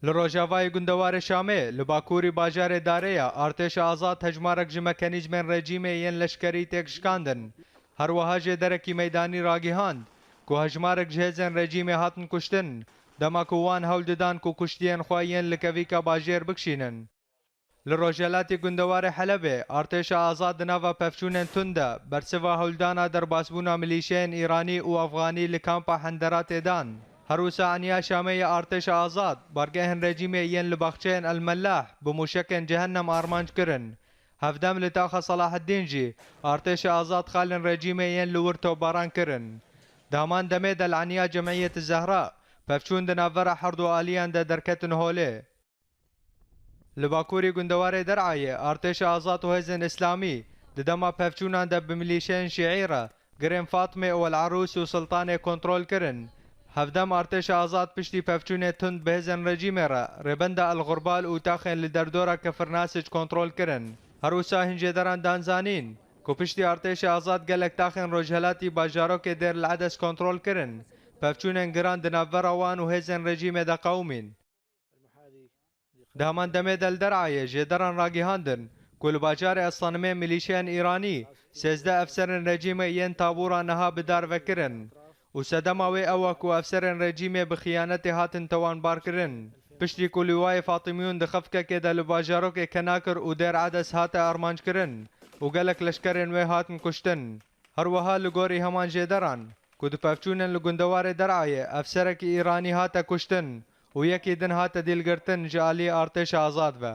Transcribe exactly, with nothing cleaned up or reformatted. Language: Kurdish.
Li rojavayê gundewarê Şamê, li bakurî bajarê Dareya, artêşa azad hejmarek ji mekanîzmên rejîmê yên leşkerî têk şikandin. Her wiha jêderekî meydanî ragihand ku hejmarek ji hêzên rejîmê hatin kuştin, dema ku wan hewl didan ku kuştiyên xwe yên li kevîka bajêr bikişînin. Li rojhelatê gundewarê Helebê, artêşa azad di nava pevçûnên tund de bersiva hewldana derbasbûna milîşeyên Îranî û Afxanî li kampa Henderatê dan. Her wisa eniya Şamê ya artêşa azad bargehên rejîmê yên li baxçeyên El Mellah bi mûşekên Cehennem armanc kirin. Hevdem li taxa Selaheddîn jî artêşa azad xalên rejîmê yên li wir topbaran kirin. Di heman demê de li eniya Cemiyet Zehra pevçûn di navbera herdu aliyan de derketin holê. Li bakurî gundewarê Derayê, artêşa azad û hêzên îslamî di dema pevçûnan de bi milîşeyên şîî re girên Fatmê û El Arûs û Siltanê kontrol kirin. Hevdem artêşa azad piştî pevçûnê tund bi hêzên rejîmê re rêbenda El Xurbal û taxên li derdora Kefir Nasic kontrol kirin. Her wisa hin jêderan dan zanîn ku piştî artêşa azad gelek taxên rojhelatî bajarokê Dêr El Edes kontrol kirin, pevçûnên giran di navbera wan û hêzên rejîmê de qewimîn. Di heman demê de li Derayê jêderan ragihandin ku li bajarê Estanimê milîşeyên Îranî sêzdeh efserên rejîmê yên tabûra niha bi dar ve kirin û sedema wê ew e ku efserên rejîmê bi xiyanetê hatin tewanbarkirin. Piştî ku lîwayê Fatimiyûn di xifkekê de li bajarokê Kenakir û Dêr Edes hate armanckirin û gelek leşkerên wê hatin kuştin. Her wiha li gorî heman jêderan ku di pevçûnên li gundewarê Derayê efserekî Îranî hate kuştin û yekî din hate dîlgirtin ji aliyê artêşa azad ve.